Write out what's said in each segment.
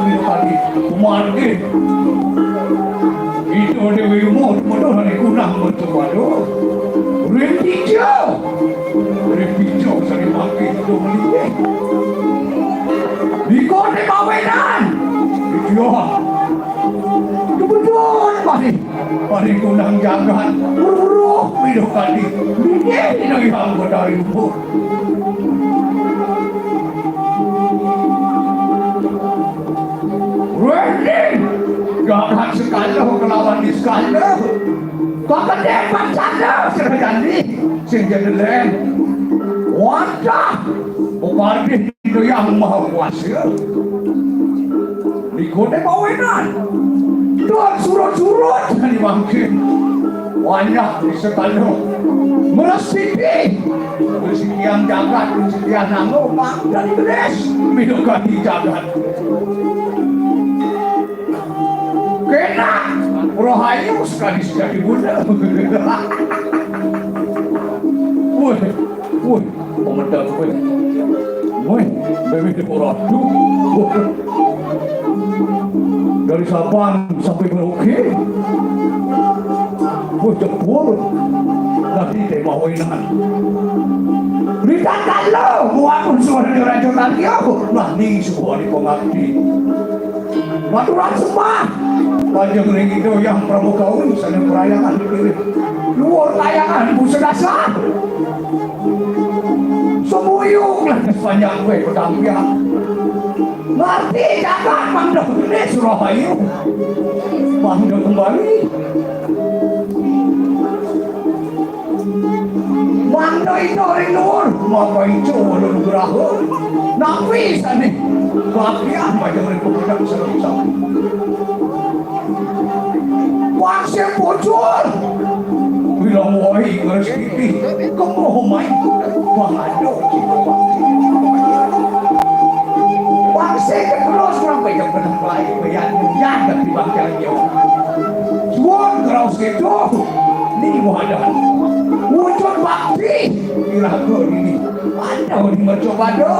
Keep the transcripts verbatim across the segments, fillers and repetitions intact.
Tadi, kumargi. Ida Déwi Uma, temedo nani kunang mercapada. Ring dija. Ring dija sané mangkin ida malinggih. Nika té mawinan. Iya. Kebetulan, Pak. Paring kunang jagat, weruh-weruh minangka di. Nggih, Ida Hyang Betari Uma. Wéning, jagat sekala kelawan niskala. Kakedék pancana sira jani, sing jedeleng. Wadah, upadih Ida Hyang Maha Kuasa. Nika té mawinan. Tur surut-surut jani mangkin. Wayah di sekala. Mresiki. Mresiki jagat, mresiki nanggo, mangda gedés. Minangka di jagat. Kénak. Rahayu sekadi sejati guna. Woi, woi. Pemedal kowe. Woi, bébé di ratu. Dari Sabang sampai Merauke. Woi, jebul. Nanti tema winan. Rita kala, buat unsur di Raja Karya. Nah, ni sebuah di pengabdi. Maturan sembah. Panjang ring Ida Hyang Prabu Kawi, sané prayangan dipilih. Luhur kayangan busa dasar. Semuyung lantas panjang kowe petampian. Ngerti jagat mangda gedé Surahayu. Mangda kembali. Mangda ida ring luhur, mangda ijo wala nugraha. Napi sané bagian bajang ring pemudang sareng sami. Wangse pucul. Bilang woi ngresiki. Kemuh mai. Wangado. Wangse keterus sampai jam enam lain. Bayan, bayan, tapi bangkang jauh. Suwun ngraos kéto. Nini wadah. Wujud bakti. Iraga nini. Ada di mercapada.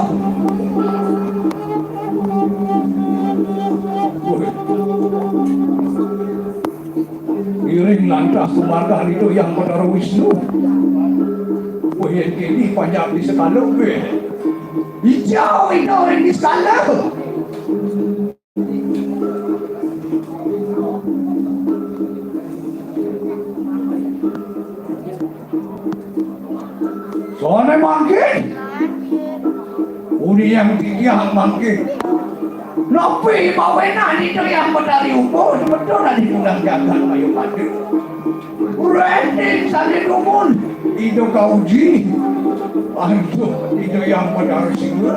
Iring lantas kumargan Ida Hyang Betara Wisnu. Wéh, yén kéné panjak di sekala, wéh. Ijo ina ring di sekala. Soné mangkin? Uni yang titiang mangkin. Napi mawinan Ida Hyang Betari Uma, semeton adi kundang jagat mayu padu. Branding sané dumun. Ida kauji. Antuk Ida Hyang Betari Siwa.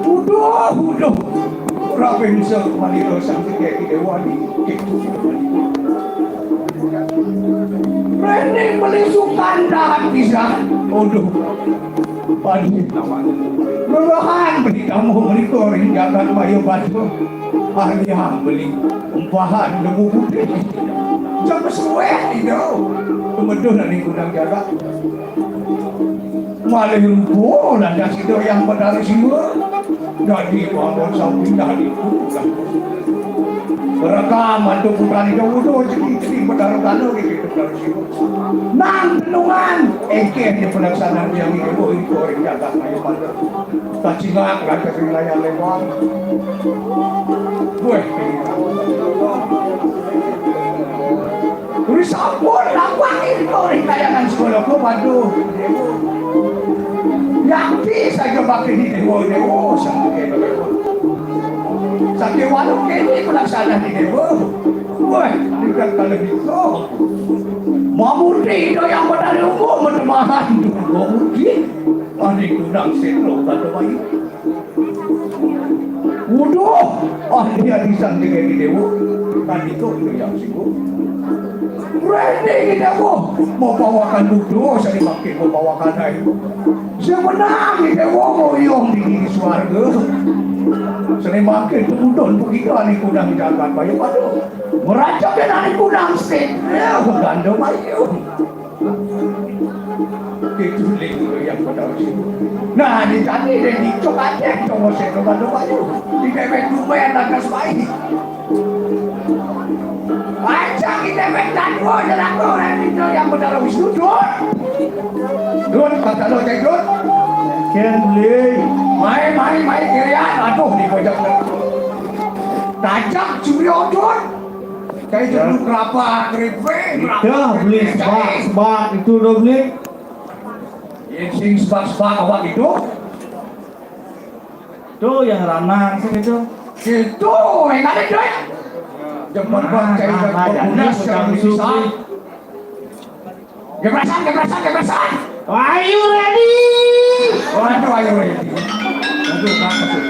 Uduh, uduh. Ora bangsa manira sang tiga déwa ni. Rene beli sukan dahat pisan. Uduh. Padi. Lelahan beli kamu beli koring jagat mayu batu. Ahlihan beli umpahan lembu putih. Jam suwe ida. Kemeduh nak ni kundang jagat. Malih rupa lantas Ida Hyang Betara Siwa. Dadi mawon sampun dadi pulang. Rekam antuk putrane Dawa, ciri-ciri Betara Kala niki Betara Siwa. Nang tenungan, engkeh di pelaksanaan yang ibu ibu ring jagat mayu pada. Kacingak lantas ring layar lebar. Weh. Uri sampun lampah irika ring kayangan sekolah ku, waduh. Yakti saja bakti di dewa, dewa, sampun kena. Sadewa lu kene pelaksanaan di dewa. Wah, tidak kalau bisa. Mamurti Ida Hyang Betara Uma, metemahan dulu mamurti. Ane kundang setro kata bayi. Uduh, ahli adisan dengan dewa. Tadi tu itu yang singgung. Rene dewa, mau bawakan uduh, saya makin mau bawakan air. Semenang dewa, mau yong di, di swarga. Saya makin kemudian begitu ane kundang jagat bayu padu. Meracapkan ane kundang set. Ya, gandum ayu. Itu lagi yang pada usia. Nah, di tadi dia dicok aja, cowok saya ke Bandung Bayu. Di bebek dua yang lantas baik. Aja kita bebek dan dua, jalan dua, yang itu yang pada usia. Dun, kata lo, cek, Dun. Kian beli. Mai, mai, mai, kirian. Aduh, di bajak. Tajak, Suryo, Dun. Kayak jeruk kelapa, keripik, Dah beli sebak, sebak itu dah beli. Yang sing sebak-sebak awak itu. Tuh yang ranang sih itu. Itu, yang ada duit. Jangan bang, kayak nah, nah, berguna jadi sekarang tukang bisa. Susu. Gebrasan, gebrasan, gebrasan. Are you ready? Waduh, ayo ready. Waduh, bagus.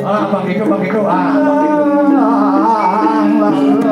Ah, bang itu, bang itu. Ah, bang itu.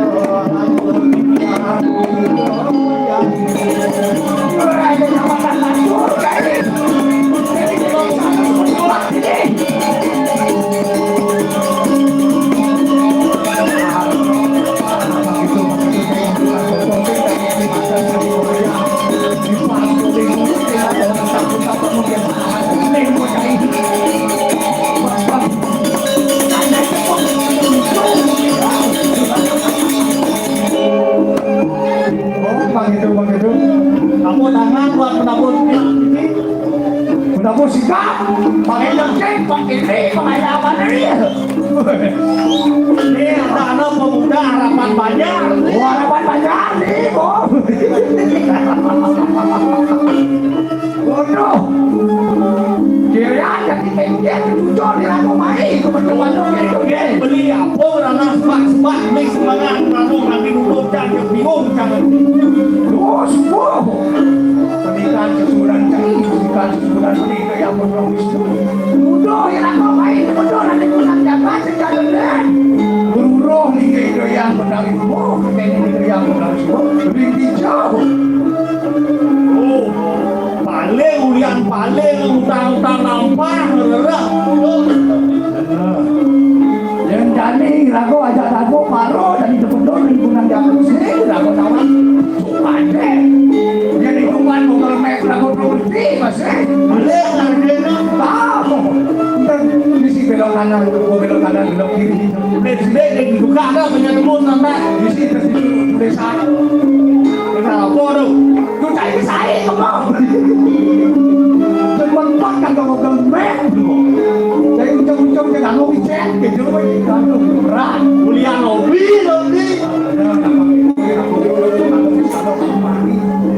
Oh, bang itu, bang itu. Kamu tangan buat penabur ini. Penabur sikap, pakai lengkeng, pakai ini, pakai apa nih? Ini ada anak pemuda harapan banyak. Oh, harapan banyak nih, Bos. Waduh. Kira jadi kengkeng jujur di aku mai kebetulan itu deh. Beli apa ranah sebak-sebak ni semangat ranah nanti duduk dan bingung jangan. Terus, wow. Pernikahan sesuran cai, pernikahan sesuran pernikahan yang berpromis. Mudah ya aku mai, mudah nanti pulang dapat sejalan deh. Beruruh ni ke itu yang benar itu, ini itu yang benar itu. Lebih hijau. Oh, paling ulian paling utang-utang nampang, ngererek. Yang jani rago ajak rago paro jadi gubernur lingkungan jago sini rago tawang. Pande. Jadi tuan mau bermek rago properti masih. Boleh lah dia. Tahu. Dan di si belok kanan, gua belok kanan, belok kiri. Boleh sendiri dibuka ada punya tembus sampai di sini terus itu desa. Kenapa tu? Tuh cari saya kemau. Tempat kan kau gemek tu. Saya ucap-ucap ke dalam licin ke jauh lagi. Aduh, berat. Mulia lobi lobi.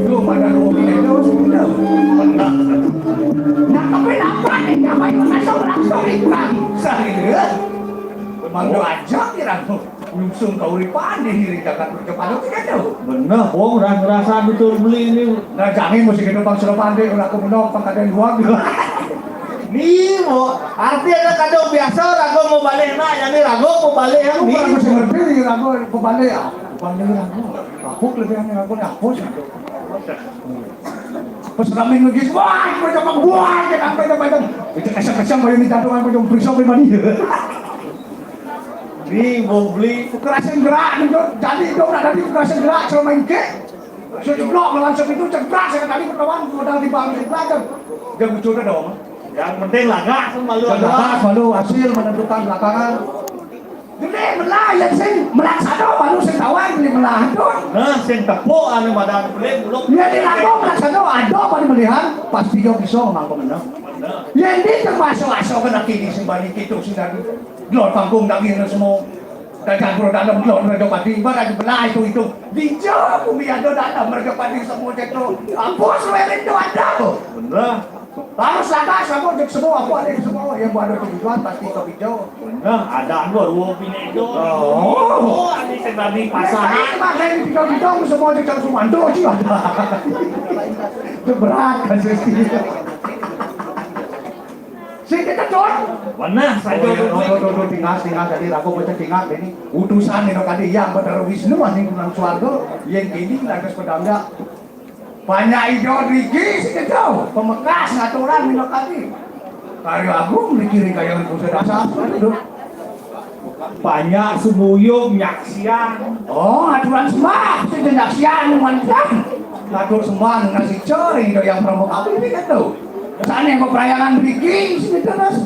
Lu pada lobi itu sudah. Nah, tapi apa nih? Apa yang masuk langsung iklan? Saya. Mandu aja kira. Nyungsung kauripan di diri jagat berkepala kita tu. Benar, Bong, orang ngerasa betul beli ini. Nah, jangan mesti kena bang sudah pandai, orang aku menolak pang kadang luar. Ni, Bong, arti ada kadang biasa rago mau balik nak, yang ni rago mau balik yang ni. Orang mesti ngerti ni rago mau balik ah. Balik rago. Aku lebih yang rago ni apa sih? Pas kami ngegis, wah, macam buah, macam apa, macam. Itu kasar-kasar, bayar ni jatuh, macam periksa pribadi. Ni mau beli. Kekerasan gerak ni tu, jadi tu nak tadi kekerasan gerak selama ini. Sejeblok lawan sepitu cerdas saya tadi pertama modal di bank itu aja. Dia muncul dah dong. Yang penting lagak sama lu. Yang lagak selalu hasil menentukan belakangan. Jadi melah yang sing melaksana baru sing tawang beli melah tu. Nah, sing tepuk anu badan beli muluk. Ya di lagu melaksana ada pada melihat pasti dia bisa ngomong menang. Yang di termasuk asal kena kini sing balik itu sudah. Gelor panggung daging semua. Dagang bro dalam gelor mereka pati. Ibarat belah itu itu. Di jauh bumi ada dalam mereka pati semua jatuh. Apa suara itu ada tu? Benar. Harus laga sama je semua apa ada semua yang buat ada kebutuhan pasti kau hijau. Benar. Ada dua dua bini itu. Oh. Oh, ada sebab pasangan. Saya pakai di hijau semua je kalau semua tu je ada. Itu berat kan sih. Sing kejut. Benar saja. Oh, iya, tuh, tuh, tuh, tuh, tinggal, tinggal tadi ragu baca tinggal ini. Utusan ini tadi yang benar Wisnu anjing nang swarga, yang kini lantas pedangga. Banyak ijo riki sing kejut. Pemekas ngaturan ini tadi. Karya agung riki riki yang bisa dasar itu. Banyak sumuyung nyaksian. Oh, aturan sembah, sing nyaksian, mantap. Ngatur sembah, ngasih cor, itu yang promo kami ini kan tuh. Sana yang perayangan bikin, sini terus.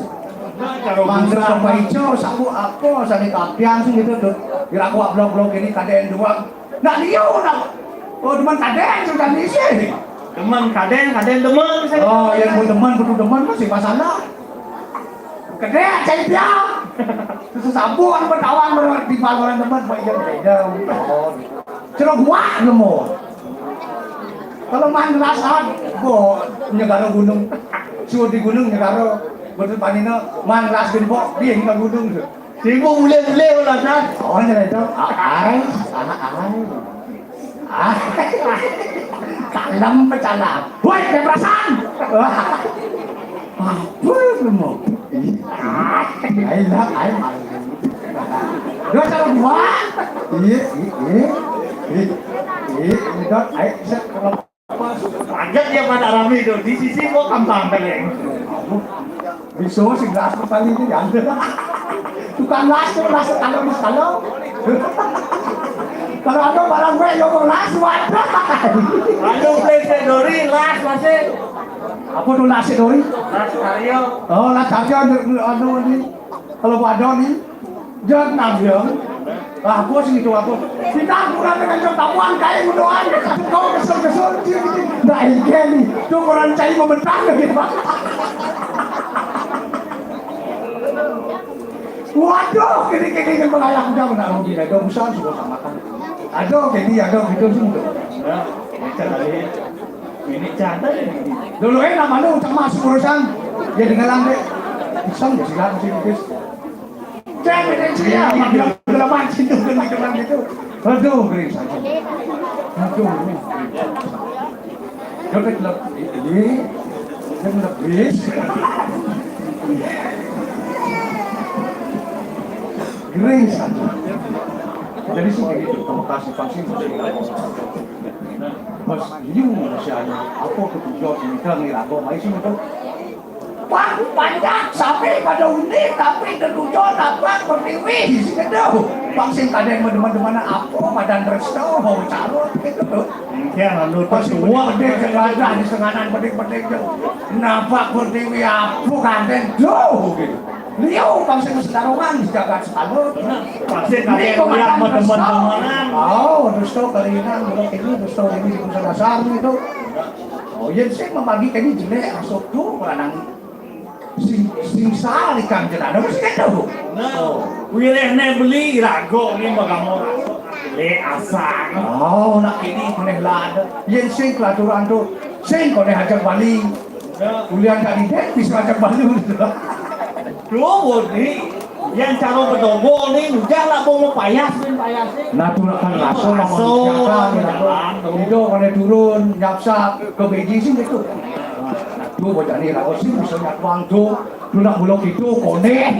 Mantap, Pak Ijo, sabu apa, sana kapian, sini gitu tuh. Kira aku blok-blok ini, kadang dua. Nak liu, nak. Oh, teman kadang, sudah misi. Teman kadang, kadang teman, saya. Oh, yang mau teman, butuh teman, masih masalah. Kedék, cai pian. Susu sabun, apa tawang, baru di pagoran tempat, buat ijo beda. Cero guak nemu. Kalau main gelas, ah, bo, nyegara gunung. Suruh di gunung, nyegara. Betul panina, main gelas gembok, dia nyegara gunung tu. Sibuk mulai-mulai, ulah, San. Oh, nyerah itu. Ah, ai, ah, ai. Ah, kalem pecana. Woi, keperasan. Wah. Apa lu mau? Ai lah, ai malu. Dua sama dua. Iya, iya, iya. Iya, iya, dot, ai, set, kalau pas. Kaget dia pada rame itu. Di sisi kok kambang peleng. Bisa sih gelas kembali itu ya. Tukang las tuh, las kalau, las kalau. Kalau ada barang gue, ya mau las, wadah. Anu, play dori, las, masih. Apa tuh las dori? Las karya. Oh, las karya, anu, anu, ini. Kalau ada nih, jangan ngambil. Lah, aku sih gitu, aku. Kita kurang dengan tabuan kain doang. Kau kesel-kesel, dia gitu. Nggak, ini nih. Tuh, orang cari membentang gitu. Waduh, kini, kini, kini, melayang jauh, nak rugi, dah, dong, usah, sudah samakan. Aduh, kini, aduh, gitu, sih, gitu. Ya, ini cara ini. Ini cara ini. Dulu, eh, namanya ucap masuk urusan. Ya, dengeran, deh. Pisang, ya, silakan, sih, guys. Jangan, deh, sih, ya, makin lama, makin lama, gitu, gitu, gitu. Aduh, guys, aduh. Aduh, ini. Dia kan leb-, iya, dia kan lebih. Gering saja. Jadi sih kayak gitu, kalau kasih vaksin, bos, ini masih ada apa ketujuan kita nih, aku masih itu. Wah, banyak sampai pada unik, tapi ketujuan apa pertiwi, gitu. Vaksin ada yang teman-teman apa, badan resto, mau calon, gitu tuh. Iya, lalu pas semua gede, gede, di senganan, gede, gede, gede. Napa pertiwi apa, kanten, tuh, gitu. Liu, bangsa kesetarungan, jagat selalu. Pasti kalian yang teman-teman. Oh, dusto kalinan, dusto ini, dusto ini, dusto dasar gitu. Oh, iya sih, membagi kami jelek, masuk tuh, lanang sing, sing salikan jelek, ada mesti gitu. Nah, wilayahnya beli, rago, ini mau kamu. Jelek, asal. Oh, nak ini, aneh lah ada. Iya sih, kelaturan tuh. Sing, kau ajak balik. Kuliah tadi deh, bisa ajak balik. Duh, Budi. Yang cara bedogol nih, udah lah, mau payas, nih, payas, nih. Nah, tuh kan raso, langsung manusia kan, jalan. Itu, kalau turun, nyapsa, ke B J sih, gitu. Nah, tuh, bocah nih, raso sih, bisa nyatuang tuh. Tuh, nak bulok itu, koneh.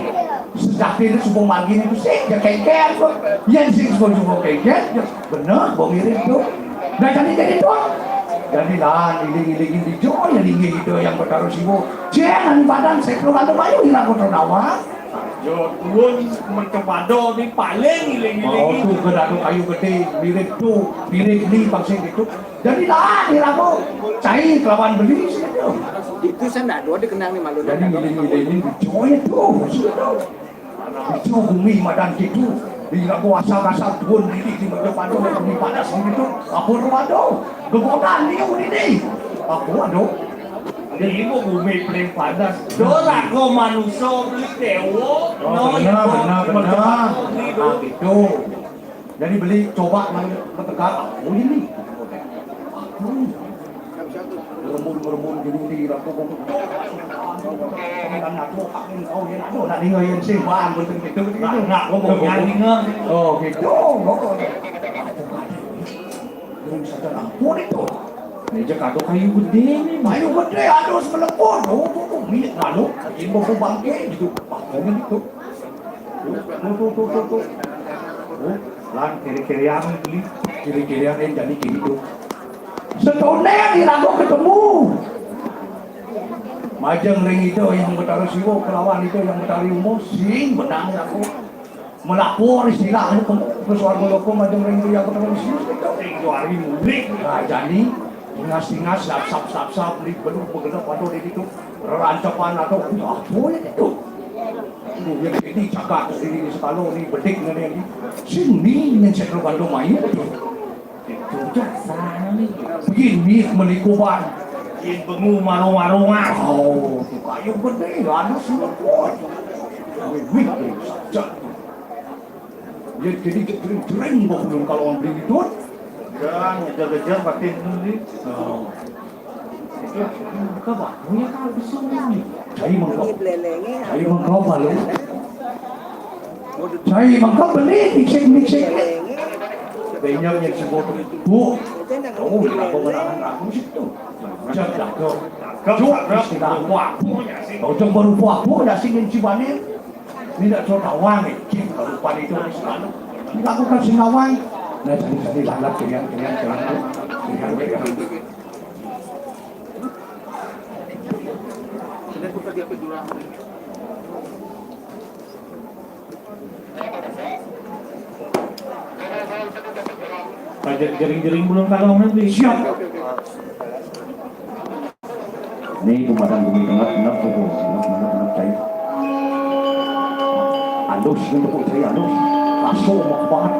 Sejati itu, sumpung magin itu sih, ya, kengker, tuh. Yang sih, sumpung-sumpung kengker, ya. Bener, gua ngirit tuh. Nah, jadi, jadi tuh. Jadi lah, iling-ilingin di Joy, iling itu yang bertaruh siwo. Jangan badan saya perlu bantu bayu, hilang aku ternawa. Yo, turun mencobado di paling iling-ilingin. Oh, tuh, gede tuh kayu gede, mirip tuh, mirip nih, pasti gitu. Jadi lah, hilang aku. Cai kelawan beli, sih, tuh. Itu saya ndak dua dikenang nih malu. Jadi, iling-ilingin di Joy tuh, sih, tuh. Itu bumi madan gitu. Di lagu asal-asal pun ini di Mojokerto, bumi panas gitu. Apa ruwado? Gegodan dia ini. Apa, aduh? Ini ibu bumi paling panas. Dola ko manusia beli dewo. Oh, no, benar, ya, benar, benar. Mojokerto ini, ah, gitu. Jadi beli coba nang betegal, oh, ini. Aku. Berembun-berembun gini di aku. Dan aku, aku, oh, ya, aku nak dengar yang sing, bang, betul, betul, betul. Nak, nak, aku mau dengar. Oh, gitu. Belum sadar ampun itu. Ini aja kado kayu gede nih. Kayu gede, aduh, semelepon. Oh, tuh, tuh, minyak lalu. Ini mau bangke gitu. Pakai gitu. Tuh, tuh, tuh, tuh, tuh. Tuh, lan kiri-kirian beli, kiri-kirian yang jadi gitu. Setone di lagu ketemu. Majeng ring itu yang betara siwo, kelawan itu yang betara umur, sing benang aku. Melapor istilahnya ke, ke swarga loka majeng ring Hyang Betara Wisnu. Ring dua hari mulik. Nah, jani, tingas-tingas, sapsap-sapsap, beli belum begenep pada di situ. Rancapan atau apa ya itu? Duh, ya ini jagat diri di sekalo ni bedik ngene ni. Sini nen sekalo bantu main tu. Itu jasan ni. Begini melikuban. Yen bengu marung-marungan. Oh, tu kayu gede, ada semua kuat. Wih, wih, wih, saja. Ya, jadi jering-jering kok belum kalau orang beli itu. Jangan ngejar-ngejar pakai itu sih. Oh. Itu bukan batunya kan besar ni. Cai mangkok. Cai mangkok malu. Cai mangkok beli mixing-mixing. Banyak yang sebut bu. Oh, kenapa menahan aku situ? Jangan jago. Cuk, istilah aku. Bocong baru apa? Dah singin cibanin. Ini nak coba tawang ni. Cik, kalau lupa itu ni selalu. Ini aku kasih nawang. Nah, jadi-jadi langat, keriang, keriang, keriang. Keriang, keriang. Pajak jering-jering belum tahu nanti. Siap. Ni kumadan bumi tengah, tengah tu, tengah, tengah, tengah cai. Alus ni tu cai alus. Kasar mak banget.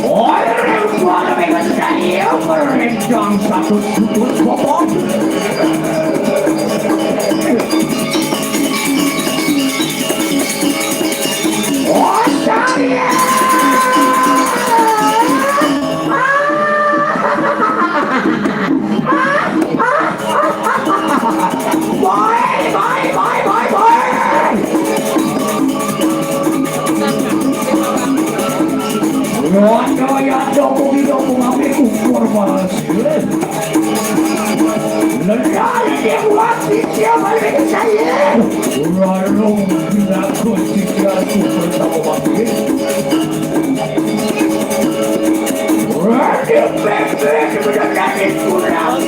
Orang tua lebih bersedia merencang satu sudut bobot. Oh, saya. Bye, bye, bye, bye, bye. Rondo ya dopung dopung ambil ukur mas. Lelah dia buat dia balik saya. Lalu dilakukan dia tu bersama wakil. Rondo bebek benar-benar kurang.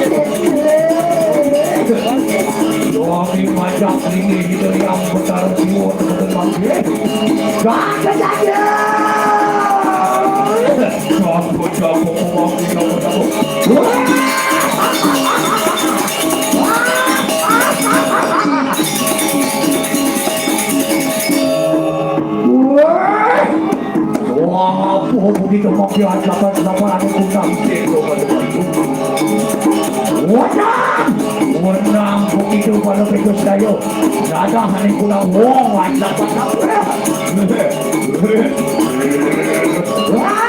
Doa majak ini itu yang besar jiwa teman-teman. Gak kejadian. Jago, jago, pemangku, jago, jago. Wah, apa begitu mafia dapat dapat aku kundang sego pada itu. Wenang, wenang begitu pada itu saya. Dadah ni kula wong dapat dapat. Wah!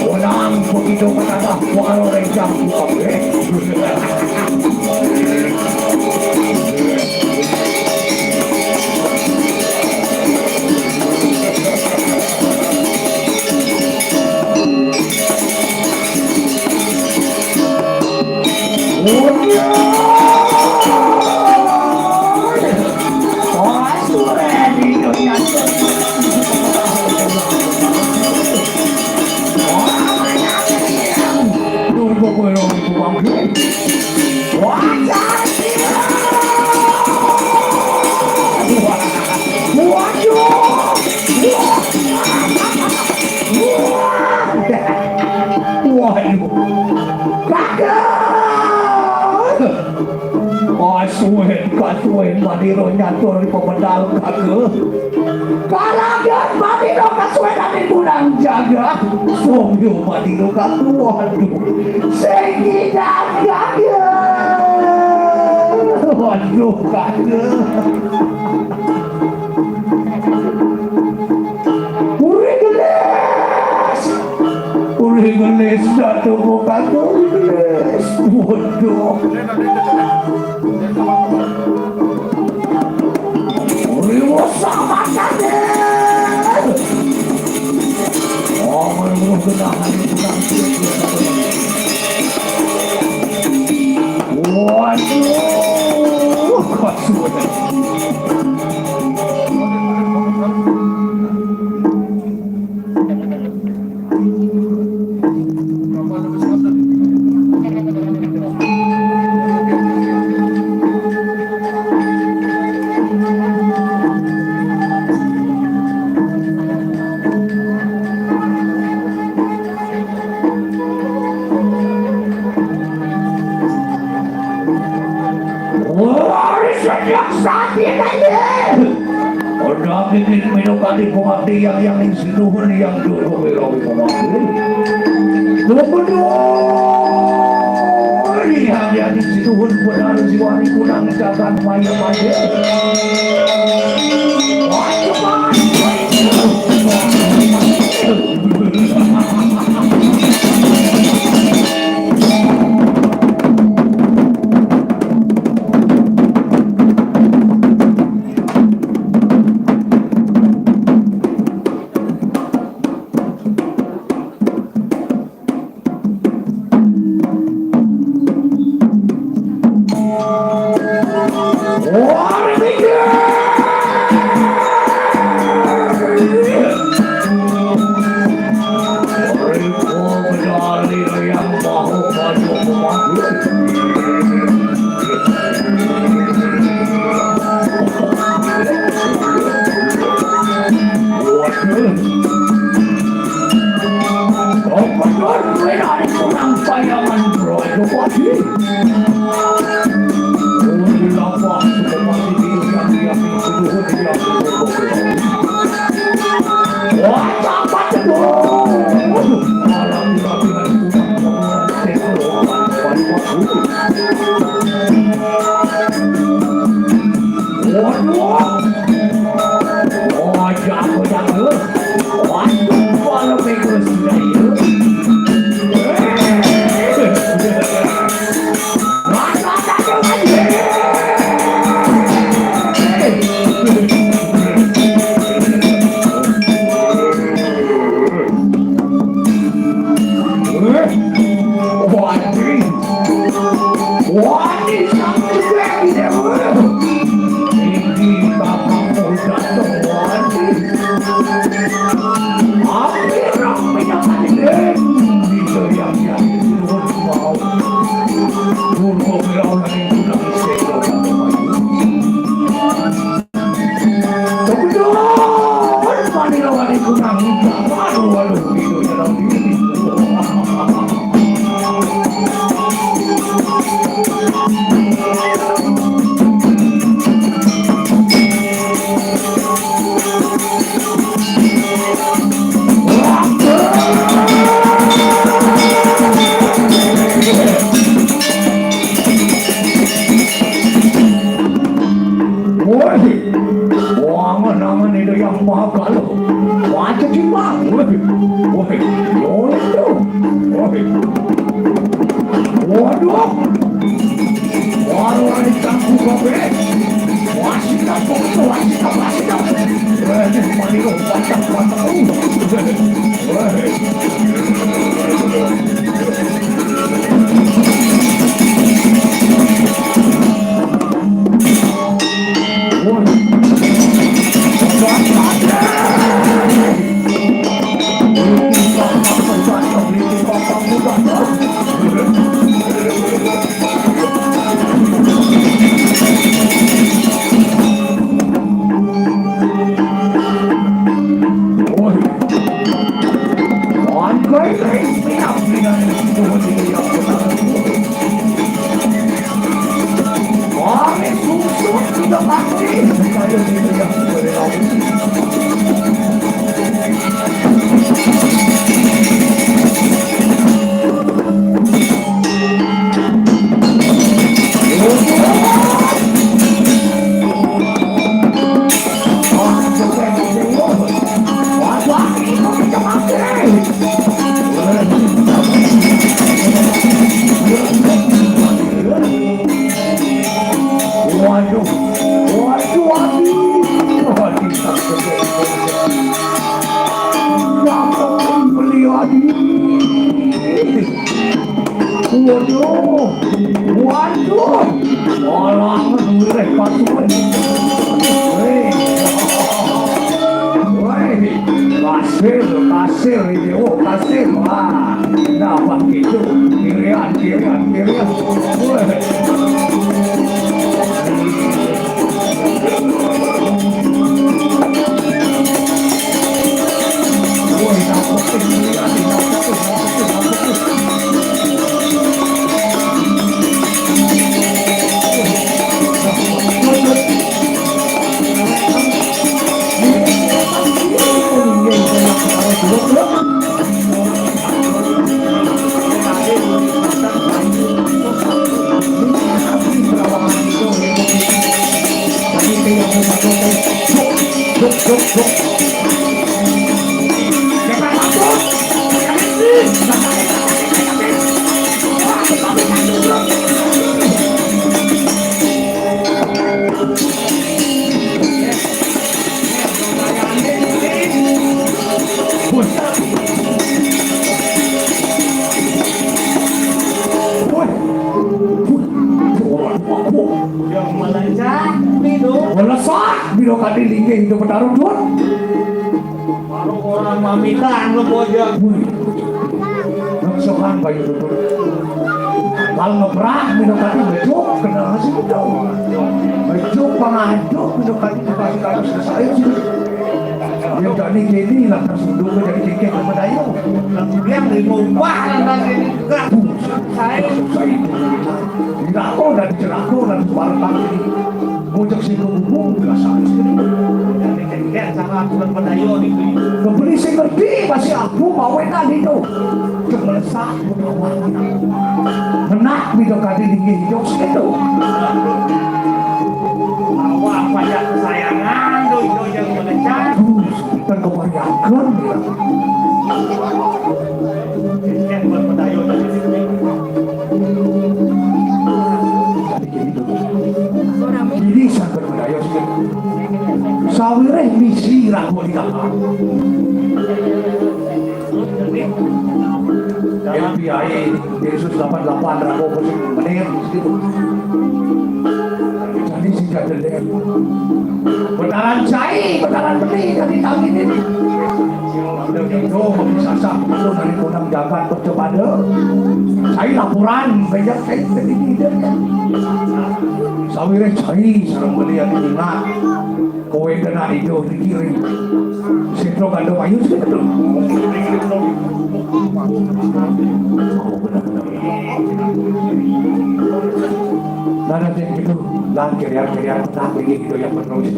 Orang begitu menatap para orang yang buka. Watch out! Suwen kasuwen Madira nyatur pemedal kake. Kalagian Madira kasuwen ane kunang jaga. Songyo Madira kake, waduh. Sing nyidang kake. Waduh, kake. Uri gelis. Uri gelis, dak tunggu kake, uri gelis. Waduh. Uri wosah matane. Oh, menurut genah hari tukang. Waduh, kuat sudah. Wah, sejak saat ini. Udah bikin minum kali pemati yang, yang sinuhun yang dulu belum pemati. Gubernur yang, yang sinuhun benar jiwa di kunang jagat maya maya. Wah, cepat. Waduh. Gubernur, kowe nek kurang payangan, Bro, ayo padi. Oh, lapah, sudah pasti di yang, yang, yang, yang, yang. Wah, capat, aduh. Malah dilapihan kurang, kurang, kurang, kurang. Waduh. Oh, jago, jago. Waduh, kalau bagus sudah itu. Waduh. Wani, sampai gede, Bu. Iki Kakang Polda Wani. Api rame yang paling bisa yang jadi turun mau. Turun mau berapa yang sudah bisa. Kebetulan, Manila Wali Kunang. Waduh, waduh, videonya lagi. Woi, wangen-angen itu yang mahal. Wajib sih, Bang. Woi, woi, yoleh tuh. Woi. Waduh. Waduh, ini campur kabeh. Wah, sikat, pokoknya wah, sikat, wah, sikat. Eh, ini paling, oh, mantap, mantap. Uh. Woi. Aduh, waduh, orang mulai pasukan. Weh, weh, kasir, kasir ini, oh kasir, wah, nah bang gitu, kirian, kirian, kirian, weh. Yang melecak itu. Melesak, biro kadi linggih itu petarung, Dut. Baru orang mamikan lu, Bojang. Wih. Ngesohan bayu Dut. Kalau ngebrak, biro kadi bejuk, kenal sih itu. Bejuk, pengadu, biro kadi dikasih kadu selesai sih. Dia tadi gini lah, tersundung jadi tingkir sama dayu. Yang dimumpah, lantas ini juga. Saya. Susah itu. Dirako dan dicerako dan suara tadi. Bocah sing kebubung, biasa. Yang dikejar sama aturan pedayo itu. Kebeli sing ngerti, masih aku mau enak itu. Cek melesak, menak, bidang kadi linggih itu, situ. Awak pajak kesayangan, do itu yang melecat. Aduh, dan kebanyakan, ya. Yang berpedayo dari sini. Ini sangat berbahaya sih. Sawireh misi rambut di kamar. F B I Densus delapan delapan rambut pusing menir gitu. Jadi sih jadi deh. Betaran cai, betaran beli dari tahun ini. Udah gitu, sasah itu dari Kodam Jagat percobaan. Cai laporan, banyak cai dari dia. Sawireh cai, sareng belian ingat. Kowe kena itu dikirim. Sitro kandung ayu sih betul. Oh, benar-benar. Nah, nanti itu, lan kirian-kirian, nah, ini itu yang penulis.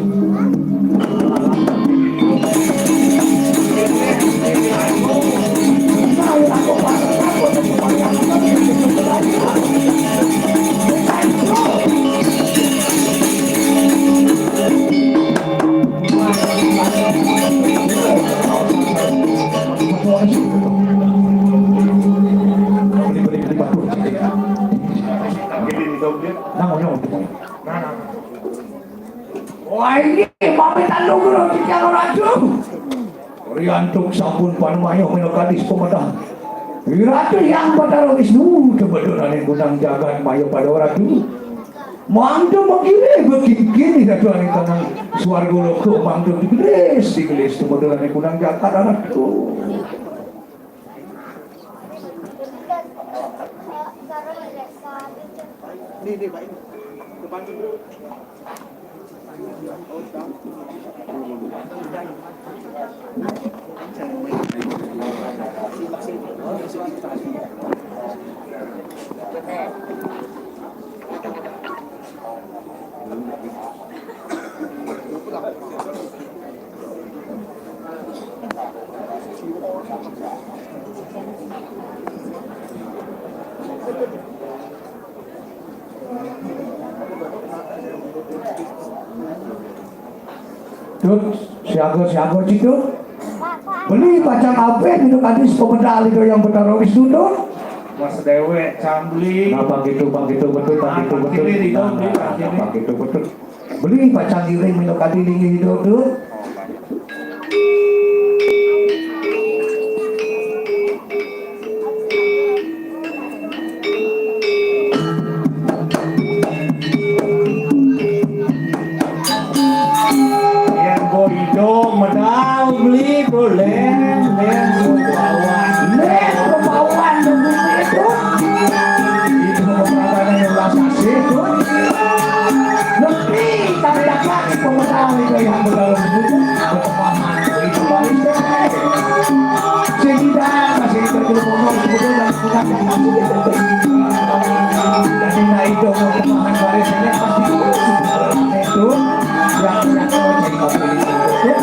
Wah, ini pamit anu guru, tiga orang tu. Riantuk sampun panumayo mino kadis pemedah. Ratu yang Batara Wisnu, kebetulan yang gudang jagat mayo pada ratu. Mangda magirih bekingkin di ratu ane kanang swarga loka, mangda digelis, digelis kebetulan yang gudang jagat ratu. Ini, ini, Pak, ini. Depan dulu. Tut, siaga-siaga, Cik, Tut. Beli pacang ape minum kadis pemedal itu yang Betara Wisnu, Tut? Mas dewek, cambli. Nah, pang gitu, pang gitu, betul, pang gitu, betul. Nah, nah, pang gitu, betul. Beli pacang giring minum kadis linggih itu, Tut. Kita masih bergelut-gelut, kemudian yang kurang yang masih kita. Jadi, nah, itu mau pemahaman baris ini pasti itu yang, yang mau jadi kopi itu. Ya.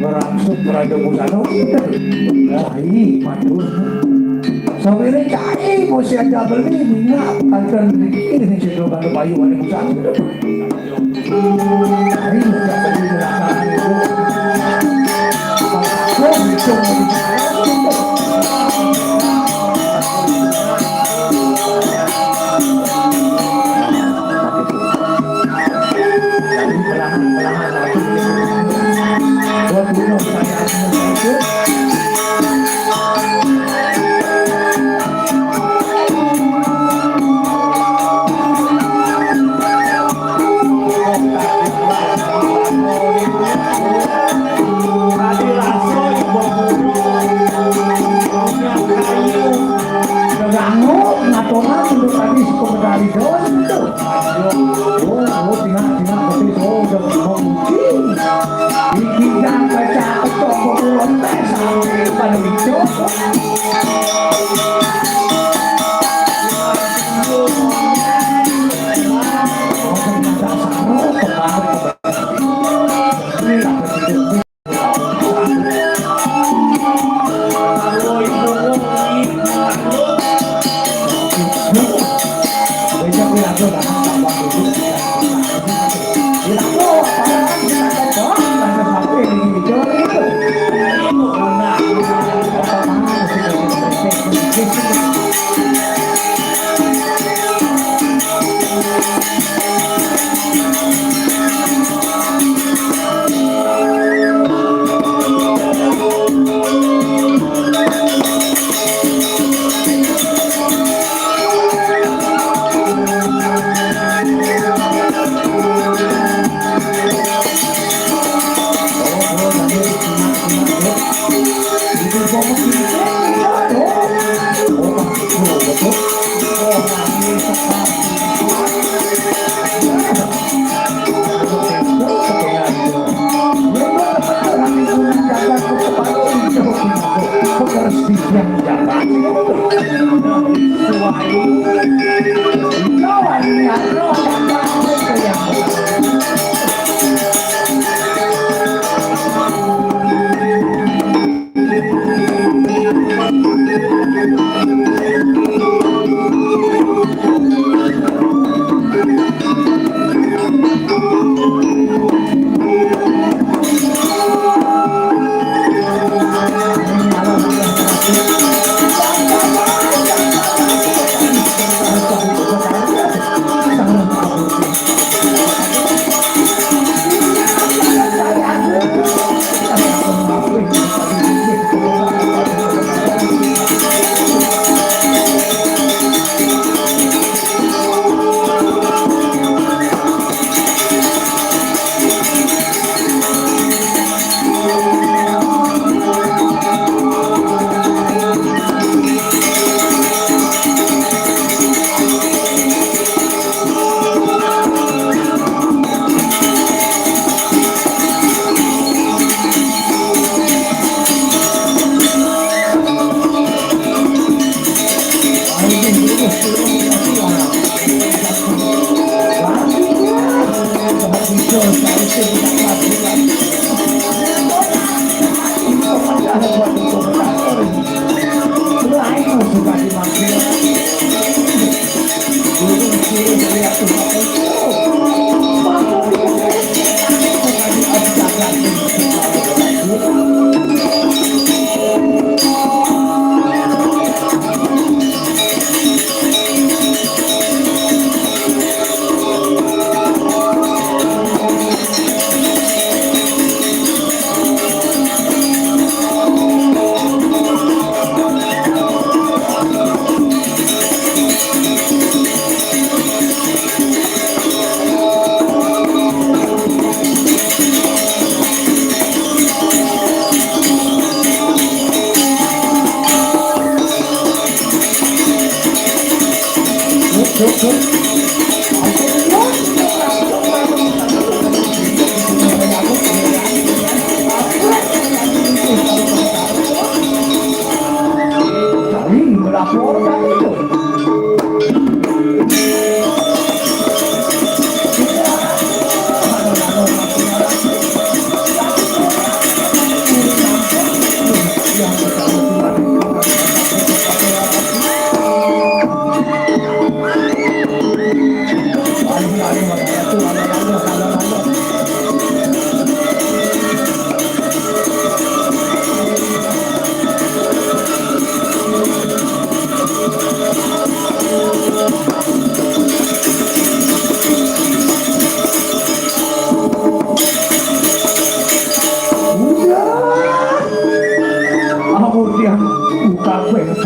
Rangsuk Raja Busana. Cai, matur. Sawire cai, mesti aja beli minyak, kanten riki, ini cendol kado bayu, ane Busana. Cai, aja beli minyak, kanten riki. Ganggu, ngatonan untuk tadi sekolah dari doang itu. Oh, oh, tinggal, tinggal, tapi oh, udah mau mungkin. Iki jangan baca ketok, ketok, sampai pada itu.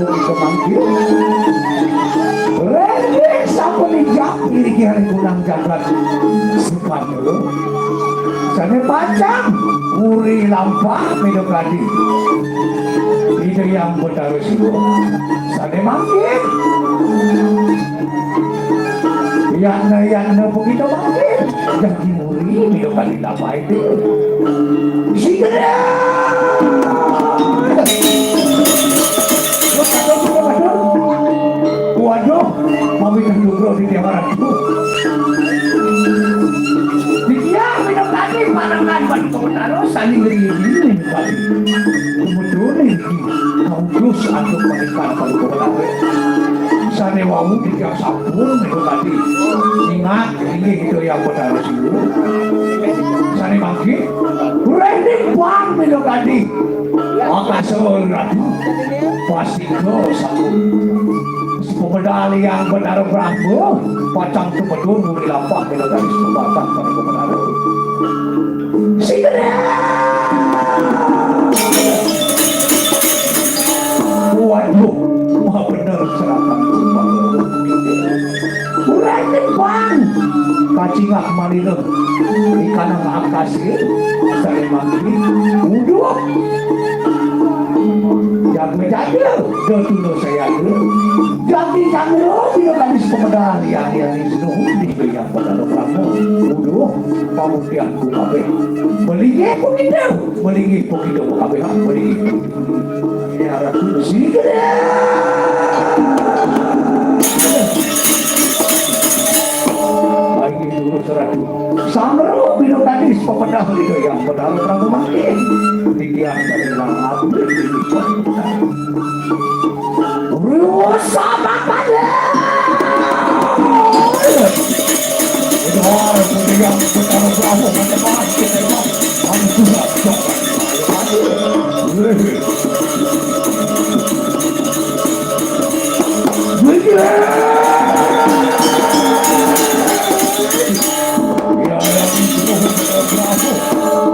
Kemanggil. Rene sampun ijak iriki hari kunang jagat Sukarno. Sane pacang uri lampah Ida Kadi. Ida Hyang Betara Siwa. Sane mangkin. Yana yana pun kita mangkin. Dadi uri Ida Kadi lampah itu. Sing gedhe. Waduh, mami terduduk di tiang orang itu. Dia minum tadi panangan bagi pemenaro saling ngeri-ngeri minum tadi. Kemudian ini kau terus antuk menikah bagi pemenaro. Sane wau di tiang sampun minum tadi. Ingat, ini itu yang benar sih. Sane mangke, rene bang minum tadi. Maka seorang ratu pasti dosa. Pemedal yang benar Brahma, pacang tumedun muri lampah kena garis pembatang pada pemedal. Si gedang. Waduh, wah bener serangan. Urang bang. Kacingak malina. Ikan angkas. Sari mangki. Uduk. Jago jago. Dotuna saya tu. Jadi kami lo bila kami sepemedal yang yang itu di yang pada lo kamu. Uduk. Pamutian ku kabeh. Beli ku kita. Beli ku kita kabeh. Beli ku. Ya, Ratu. Sini. Baik itu, Ratu. Samro bino tadi sepepedah gitu ya. Padahal Prabu mati. Tiga dari Ratu. Rusak pada. Udah, kemudian kita Prabu macam-macam. Aduh,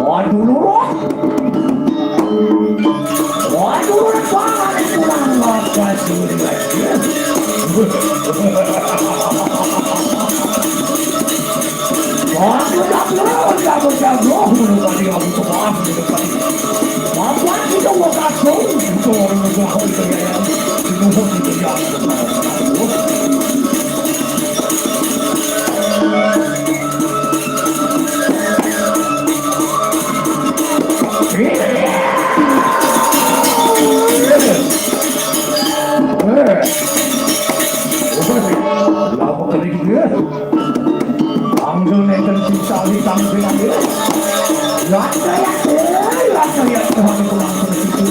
Waduh, lurah. Waduh, lurah banget, kurang lakas, lurah. Aku jago, jago, jago, jago, aku tuh paham, gitu, kan. Apa kita mau kasih? Itu orang mau kasih, gitu, ya. Itu mau, gitu, ya. Lama kali juga. Panggil nenten sing sali tampil aja. Lata ya, lata ya, Tuhan pulang ke situ.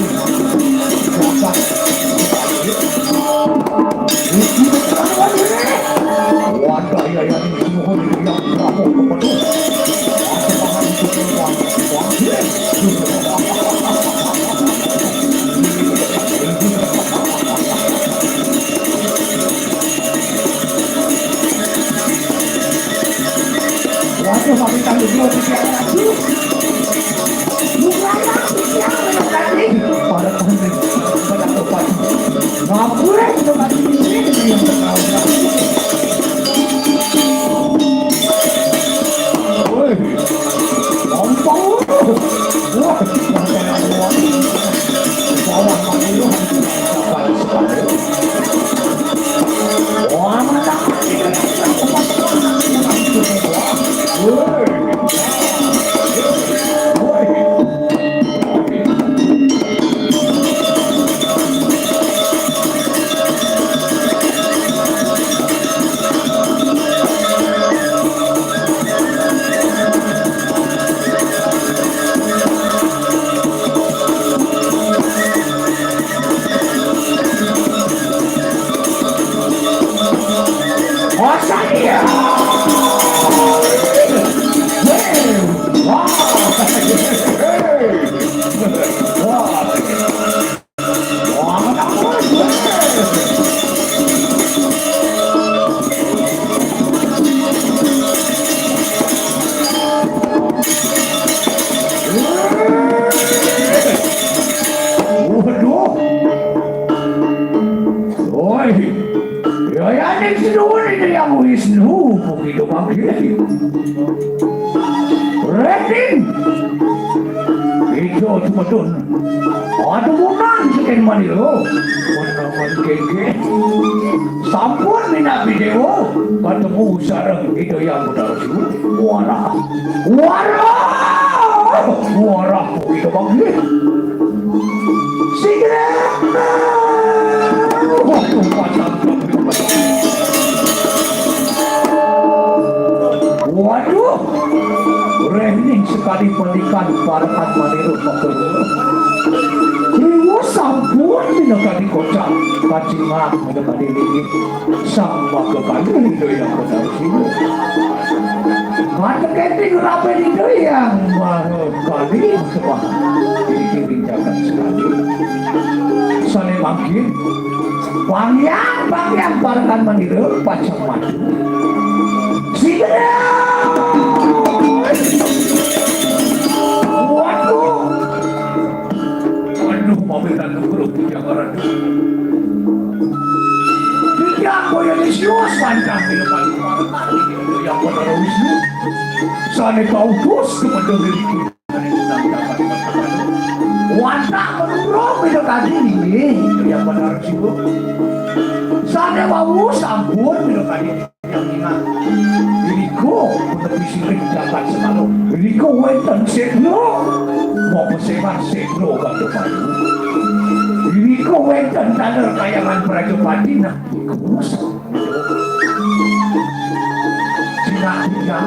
Dapat. Wadah ya ya ini semua yang Prabu kepenuh. Ada bahan itu. Waduh, mami tanggung jawab di piala lagi. Hyang Wisnu, begitu mangkin. Reding. Ijo tumedun. Aduh, munan sekin maniro. Menawan gege. Sampun minabdi dewa. Ketemu sareng Ida Hyang Betara Siwa. Warah. Warah. Warah, begitu mangkin. Sigrah. Waduh, pasang. Waduh. Rengning sekali panikan parekan maniro makelo. Riwa sampun minakadi kocap, kacingan minakadi linggih. Sang maka kali Ida Hyang Betara Siwa. Mata keting rapen Ida Hyang Maha Kali sembah. Iki rincakan sekali. Sane mangkin. Pangyang, pangyang parekan manira pacang maju. Sigrah. Waduh. Waduh, pamitan nugrah Titiang Ratu. Titiang Boyo Nisius pancang minakadi parekan Ida Hyang Betara Wisnu. Sane kautus kepada diri kita. Wantah menurut minakadi inggih Ida Hyang Betara Siwa. Sane wau sampun minakadi yang ingat. Irika menepi sirih jagat Semala. Irika wenten sedra. Mau pesebar sedra Gajah Madu. Irika wenten taler kayangan Prajapati. Nah, iku. Sinah tinggal.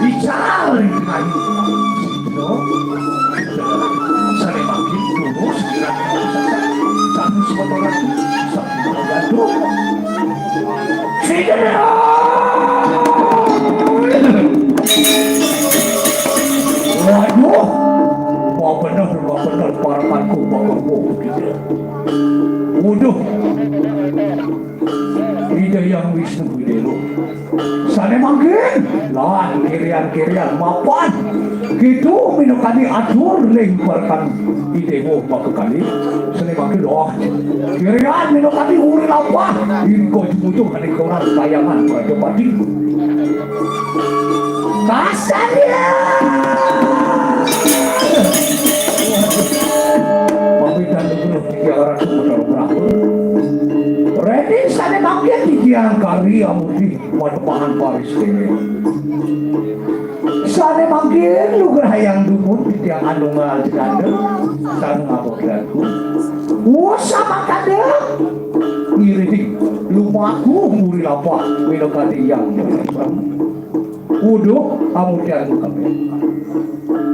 Ical ring kayu. Sane mangkin tulus kirang satu sebotol ratu. Satu botol ratu. Waduh, mau bener, mau bener, parekanku, mau bener. Waduh. Ida Hyang Wisnu Widelo. Sane mangkin, lan kirian-kirian mapan. Kitu minakadi atur ring parekan Idewa makakali. Sane mangkin, wah. Kirian minakadi uri lampah. Irika jumujuh ane kayangan Prajapati. Kasarya. Pamitan nugrah Titiang Ratu Betara Brahma. Rene sane mangkin titiang kari amudi manepahan baris dene. Sane mangkin nugrahayang dumun titiang anunggal jenanda sareng abektianku. Wus samakada ngiring lumaku muri lampah minakadi Hyang Brahma. Uduk amudian kabeh.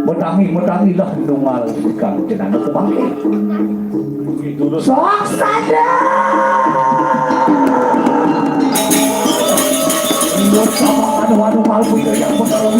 Metangi, metangilah nunggal ikang jenana pemangke. Saksada. Induk sama anu, anu, malpu itu yang benar.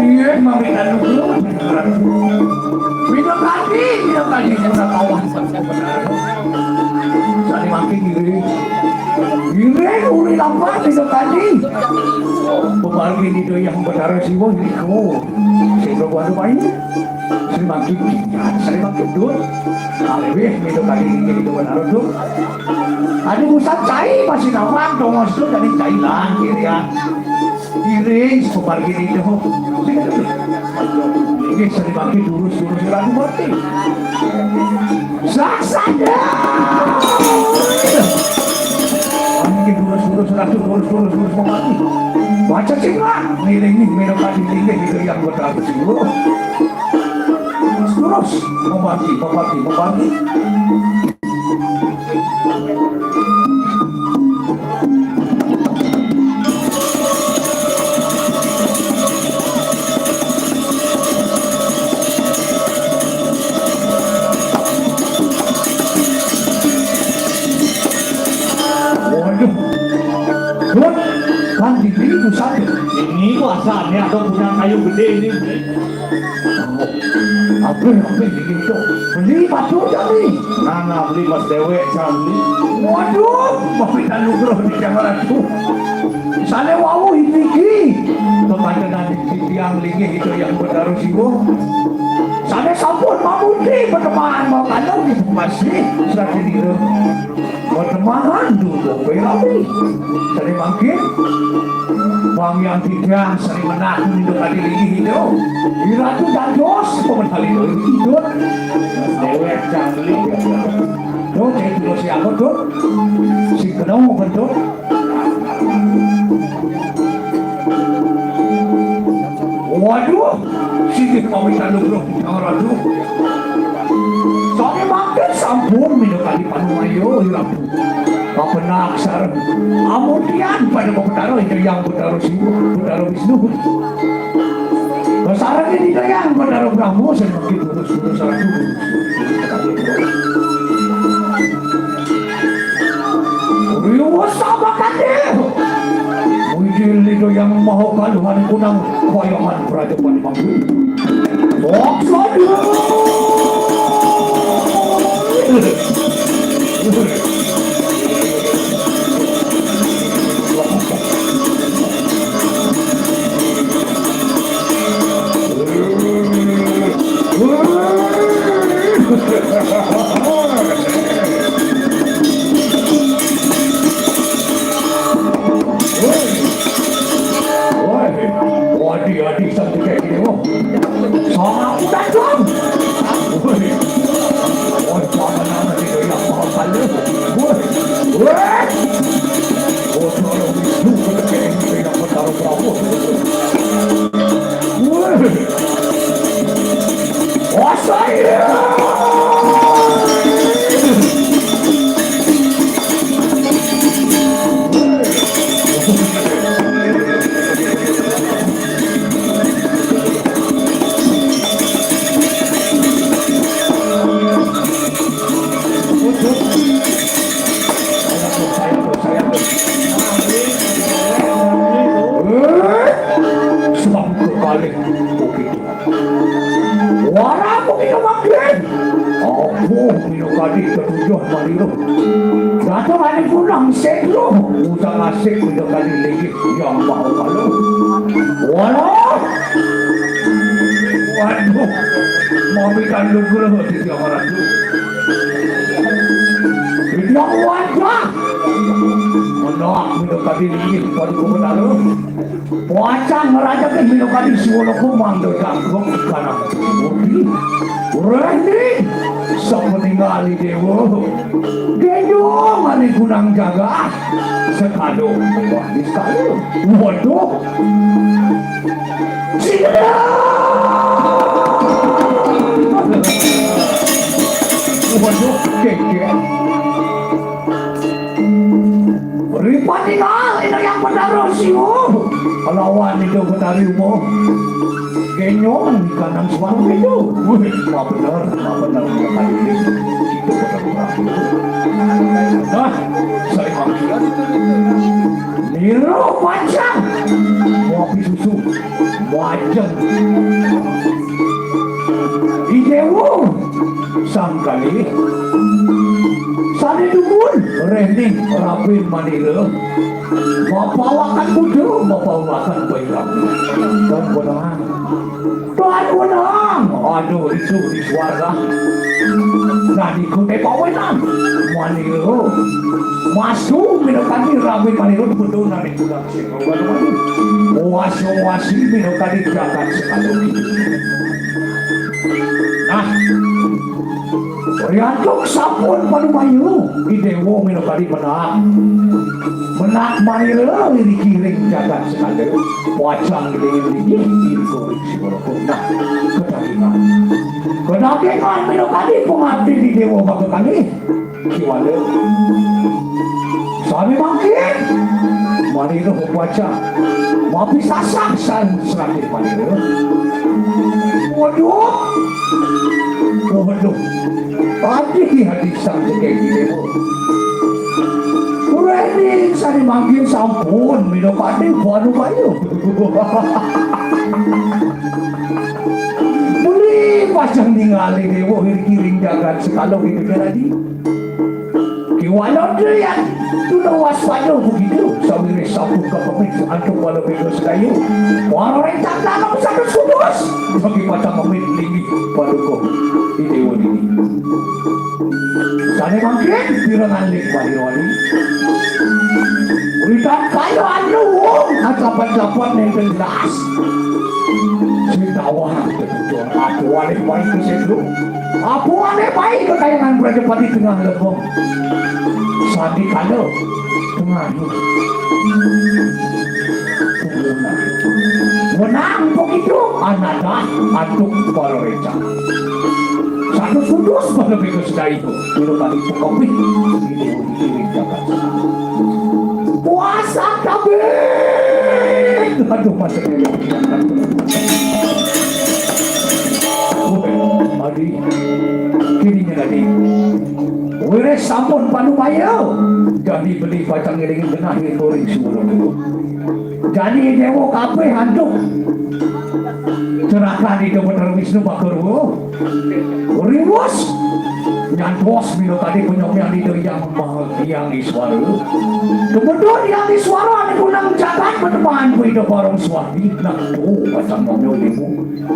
Sing mamitan nugrah. Minakadi, minakadi, minakadi. Sane mangkin ngiring. Ngiring uri lampah minakadi. Bemargi Ida Hyang Betara Siwa niku. Sing kuwasa main. Sing mangkin, sing mangkin, Dun. Alewih minakadi nggih Ida Betara, Dun. Adi busan cai masih nawang dongos tu dari cai lan kirian. Iring sepamargi Ida. Nggih, sing mangkin durus, durus, Ratu Mati. Saksada. Nggih, durus, durus, Ratu, durus, durus, durus, Mati. Baca sing lah. Ngiring nih, minakadi nggih Ida Hyang Betara Siwa. Durus, durus, Mati, Mati, Mati. Waduh. Dun, kan di Ini pusat. Ini kuasa ni ada punya kayu gede ini. Apa apa ini tu? Beli batu tadi. Nah, nah, beli pas dewek cang beli. Waduh, mapi tak nugroh di kamar aku. Sana wau ini ki. Kekantenan di tiang linggih itu yang berdarah siwa. Sana sampun mamuti pertemanan mau kandung di masih surat diri. Pertemanan dulu berami. Tadi mangkin Bang yang tidak sering menang itu tadi lagi itu. Iratu dados pemenang itu. Dewek cang beli. Tuh, saya dulu siapa tuh? Si kenal bentuk. Waduh, sing mawi kandung roh Ratu. Soalnya mangkin sampun minum kali panumayo, Ratu. Papenak sareng. Amudian pada Betara itu yang Betara Siwa, Betara Wisnu. Sareng ini yang Betara Brahma, sing makin lurus-lurus Ratu. Riwes abakane. Widi Lido yang maha kaluhan kunang koyongan praja Panimanggul. Moksa dulu. Wadi-adi sampai kayak gini, wah. Sama aku datang. Woi. Woi, sama nama dia yang mau balik. Woi. Woi. Oh, tolong, lu kena kayak gini, yang mau taruh berapa? Woi. Wasaya. Sebab kebalik begitu. Waramu minum angin. Aku minum tadi ketujuh maliru. Datang ada pulang seklo. Udah asik minum tadi lagi. Yang mau kalau. Walah. Waduh. Mami kan lugu di dia orang tu. Dia wajah. Menolak minum tadi lagi. Waduh, benar. Wacang raja ke minokadi suwono kumang do jangkung kana. Udi. Reni. Sepeninggal dewa. Gendong ane gunang jaga. Sekado. Wah, di sekado. Waduh. Cina. Waduh, keke. Ripati ngal ina yang benar siu. Lawan itu benar umo. Kenyong kanan suara itu. Wih, ma benar, ma benar, ma benar. Itu benar, benar. Nah, saya maksud. Niro panjang. Mau susu. Majeng. Idewo. Sangkali. Sane dumun. Rening rabin manira. Mapawakan kuda, mapawakan bairang. Dan benang. Dan benang. Aduh, itu di suara. Nadi kute pawenan. Manira. Masu minakadi rabin manira. Betul nadi kuda. Wasi-wasi minakadi jagat sekali. Nah, riantuk sampun panumayu, Idewa minakadi menak. Menak manira irikiring jagat sekali. Wacang dingin dingin, irgo ring siwara. Nah, kedagingan. Kedagingan minakadi pengabdi Idewa bakal kali. Kiwala. Sami mangkin. Manira baca. Mapi sasak san serangin manira. Waduh. Waduh. Adi adi sang tegek dewa. Kurang Ring sané mangkin sampun minakadi Panumaya. Muli pacang ningali déwa iriki ring jagat sekala ing negara di. Kiwala Dayat tuna waspada begitu, sawiréh sampun kakemit antuk bala béda sedaya. Para réncang dalam satus kudus, bagi pacang mamit linggih paduka i déwa niki. Sané mangkin pirengan ling Mahirwali. Widan kaya anu wong acapat-capat nénten jelas. Sing tawang tetutur apuané baik kesedlu. Apuané baik kekayangan Brajapati tengah lembong. Sandikala tengah. Wenang begitu anadah antuk para réncang. Satus kudus pada bego sedaya itu. Bila tadi pekopik. Ini diri jagat. Puasa kabeh. Aduh, masuk dulu. Adi, kirinya tadi. Wiréh sampun Panumaya. Jani beli pacang ngiringin genah ing ring suara. Jani déwa kabeh antuk. Cerakan Ida Betara Wisnu Bakarwa. Riwus. Nyantos minakadi panyomian Ida Hyang Maha Hyang Iswara. Kebetulan Hyang Iswara ané kunang jagat betemaan Ida Barong Swati. Nah, tuh, pacang nyonya ilmu.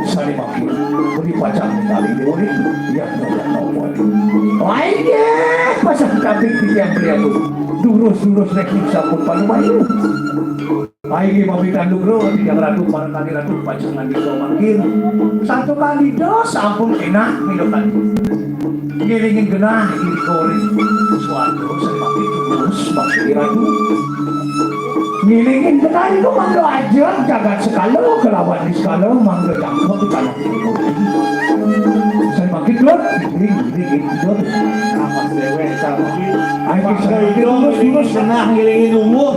Sané mangkin, budi pacang ningali déwa ring, yatna-yatna upacara. Inggih, pacang kaping titiang beli aku. Durus-durus rék sampun Panumaya. Inggih, mamitan lugra, titiang Ratu, marang kalih Ratu, pacang ngandika mangkin. Santukan Ida sampun énak minakadi. Ngiringin genah ing ring suarga, sané mangkin tulus, bakti Ratu. Ngiringin genah niku mangda ajeng jagat sekala kelawan niskala mangda jangkep di tanah Timur. Sané mangkin, Dut, ngiring, ngiring, ngiring, Dut. Amas déwék, sané mangkin. Ayo, mangda sané mangkin, Ida tulus, tulus. Ngiringin genah, ngiringin unguh.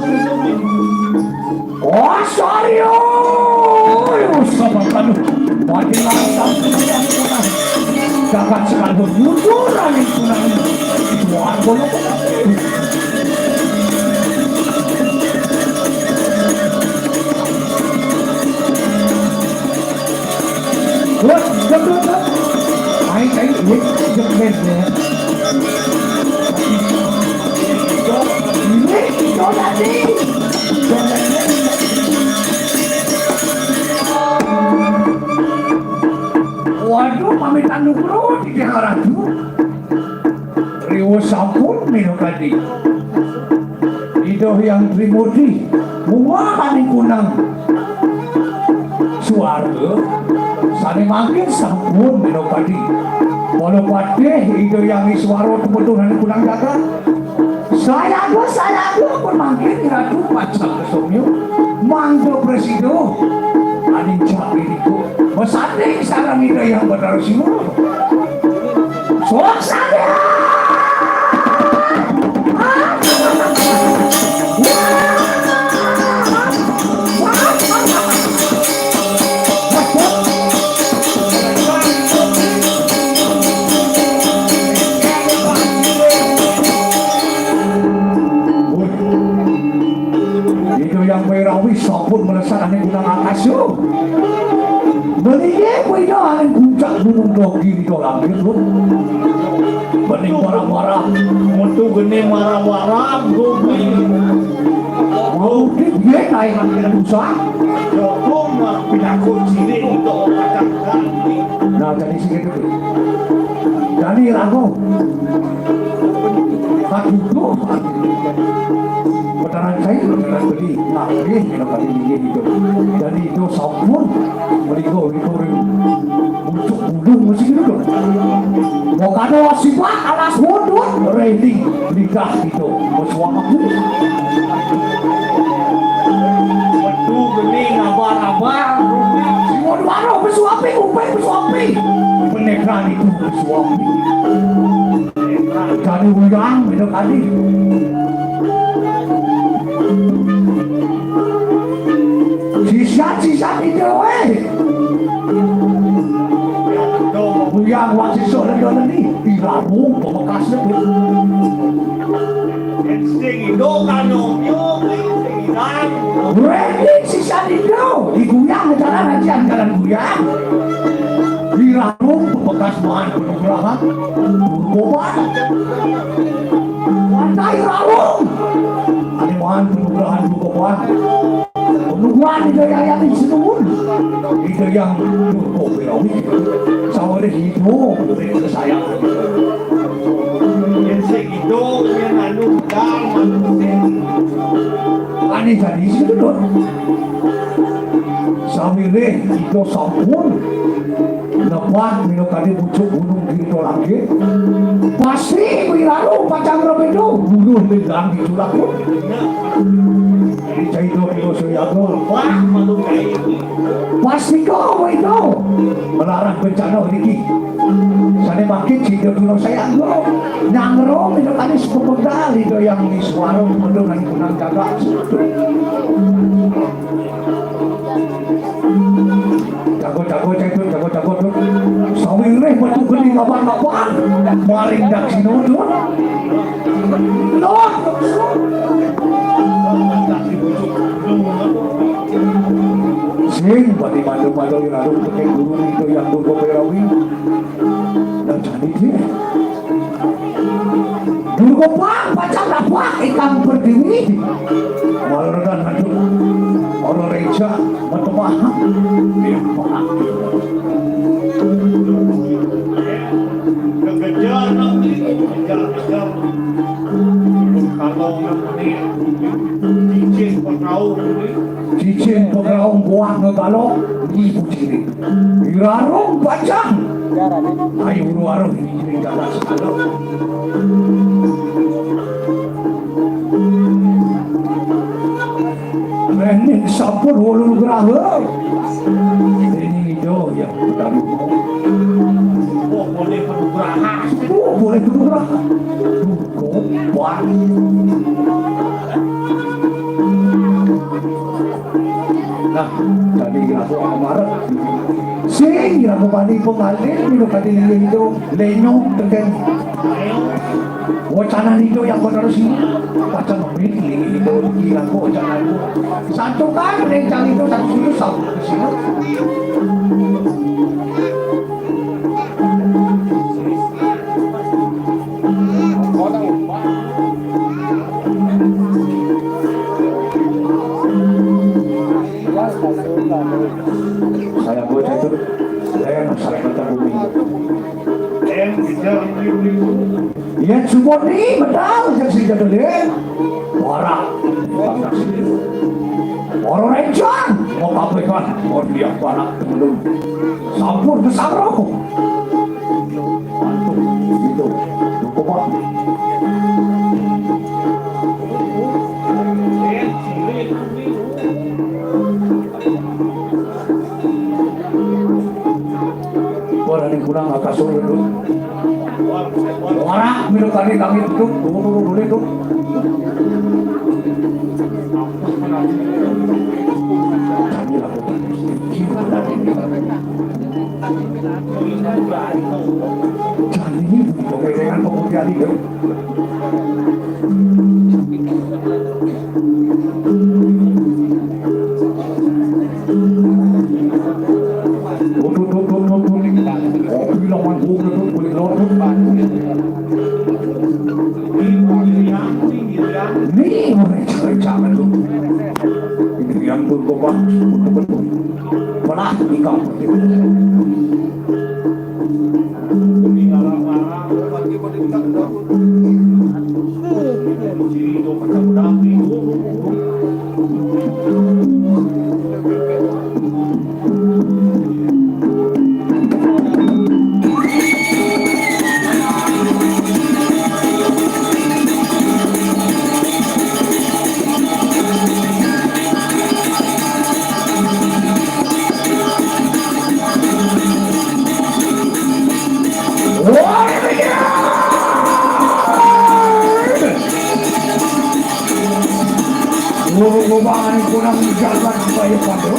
Oh, sorry, oh. Sabar, aduh. Mati lantas, jagat sekaligus mundur, angin punang. Tuhan, boleh. Wah, jep, jep, jep. Ayo, ayo, iya, jep, jep, ya. Ini, itu tadi. Waduh, pamit anu bro, di daerah tuh. Riwus sampun minakadi. Ida Hyang Trimurti, muahan ing kunang. Suarga, sané mangkin sampun minakadi. Bala patih, Ida Hyang Iswara, temetunan ing kunang jagat. Sayaga, sayaga, pun mangkin Ratu pacang kasomya, mangda prasida, aninca irika, masanding sareng Ida Hyang Batara Siwa. Sok sadya! Ida Hyang Wirawi sampun melesat aning gunung atas, yo. Melinggih Ida aning puncak gunung Dogi, Ida langit, lho. Bening marah-marah. Metu geni marah-marah, Dogi. Mau dibiyen ae kan kena dosa. Joko mah pinakut cilik untuk kacang. Nah, jadi sing itu. Jadi lagu. Lagu itu. Putaran saya, putaran beli. Nah, ini, ini, ini, ini. Jadi itu sampun. Meligo, meligo, meligo. Untuk gunung mesti gitu dong. Mau kado sipak alas wudut, ready. Lidah itu, pesuang aku. Metu geni ngabar-abar. Semua dua roh pesuapi, upet pesuapi. Penekan itu pesuapi. Jadi uyang, beda kali. Sisat-sisat itu, weh. Uyang, wak sisuk, lenda-lendi. Ih, rabu, pemekasnya, weh. Sing indo kanomyo, sing idang. Branding si Sanindo, diguyang acara raja jalan guyang. Dirarung bekas maan penugrahan Durgoban. Watai rarung. Ane maan penugrahan Durgoban. Nungguan Ida Hyang Aji Sinuhun. Ida Hyang Durga Wirawi. Sawireh Ida, kesayangan. Yen sing Ida, yen anu, dar, manusia. Ane jani sing gedut. Sawireh Ida sampun Nepak minakadi pucuk gunung Girita Langit. Pasti wirarung pacang mrapeda. Buruh lendang diculakun. Dicaida Dewa Sayaga. Wah, malu kai. Pastika wéda. Melarang bencana niki. Sané mangkin sida tuna sayangga. Nyangro minakadi sepemedal Ida Hyang Iswara, pemedal nang punang jagat. Jago-jago cai Dut, jago-jago Dut. Sawireh metu geni ngabang-ngabang. Maring daksina Dut. Dut. Sing pati madu-madu ing arum tekeng guru Ida Hyang Durga Wirawi. Nah, jani dia. Durgoban pacang napak ingkang pertiwi. Waleredan maju. Ora reja matemahan. Iya, Pak. Kekejar nanti, kejar-kejar. Kalau namanya cicing pekau. Cicing pekau buah ngegalok. Ibu ciri. Wirarung pacang. Ayo, wirarung. Rening sampun wolu nugraha. Rening Ida Hyang Betari. Oh, boleh penugrahan. Oh, boleh penugrahan. Duh, gopan. Nah, dadi iraga amarep. Sing iraga bani pangalih, minakadi linggih Ida, lenyok tekén. Wacanan Ida Hyang Betara Sinuhun. Pacang mabit linggih Ida, iraga wacanan Ida. Santukan réncang Ida, satu satu, satu satu. Saya buat itu, saya masyarakat bumi. Yén sumoni medal, jeng sing jadulé. Warak. Para rencang, mau kapekan, mau dia panak temen. Sampun kesang rokok. Mantuk, gitu. Cukup, Pak. Waraning kunang akasur itu. Warak, minakadi kami tutup, tunggu, tunggu, boleh tuh. Kami lakukan. Jadi, ini bukan dengan pemutihan itu. Ini orang cerita itu. Ini yang berubah untuk betul. Pernah di kampung. Guru Gobang anu kurang jalan supaya padu.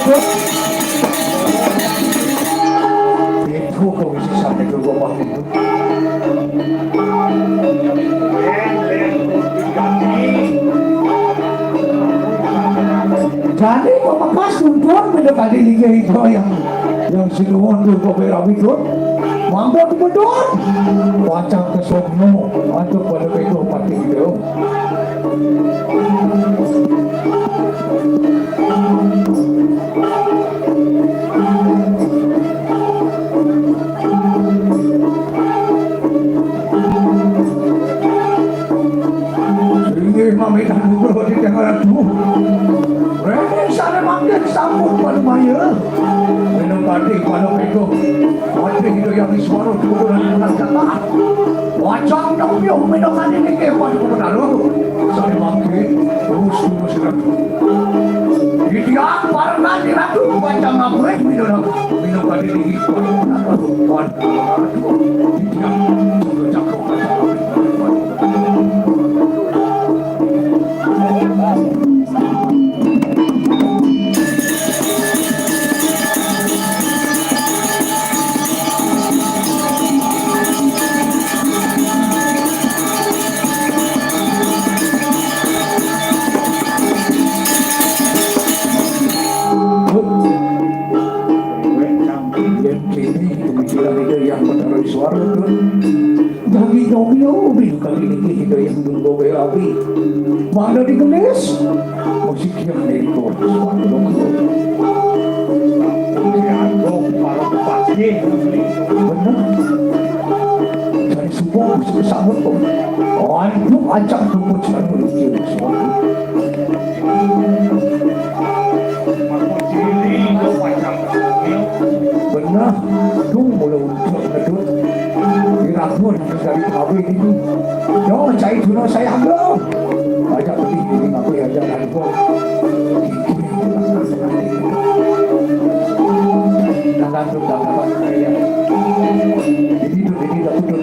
Itu kok bisa sampai ke rumah itu. Jadi pamekasnipun, mila kadi linggih Ida Hyang, Hyang Sinuwun Durga Berawi, Dun. Mangda dipedhot. Pacang kasomna antuk pada Ida Patih Ida. Inggih, mamitang nugraha titiang Ratu. Rene sane mangkin sampun panumaya. Minangka pada pego. Patih Ida Hyang Iswara turunan Punan Jatah. Wacang nembyuh minangka niki pada Petara. Sane mangkin terus-terus Ratu. Titiang parengan Ratu wacang ngabrih minangka, minangka niki pada Petara. Titiang jaga jaga. Yen kene pemikiran Ida Hyang Betara Iswara, Dun. Dami domino, bino kami niki Ida Hyang Durga Berawi. Mangda digelis. Musik yang neko. Dianggo para bupati. Bener. Dari subuh, subuh sambut, Om. Aduh, ajak tunggu jalan menuju. Bener, aduh, mula untuk ngedut. Dirangkul dari pabrik ini. Yo, cai tuna sayang lo. Ajak pergi ini, aku ya, jangan kok. Jangan tuh, jangan apa, ya. Jadi tuh, jadi tuh, tuh.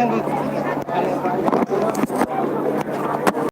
Tengo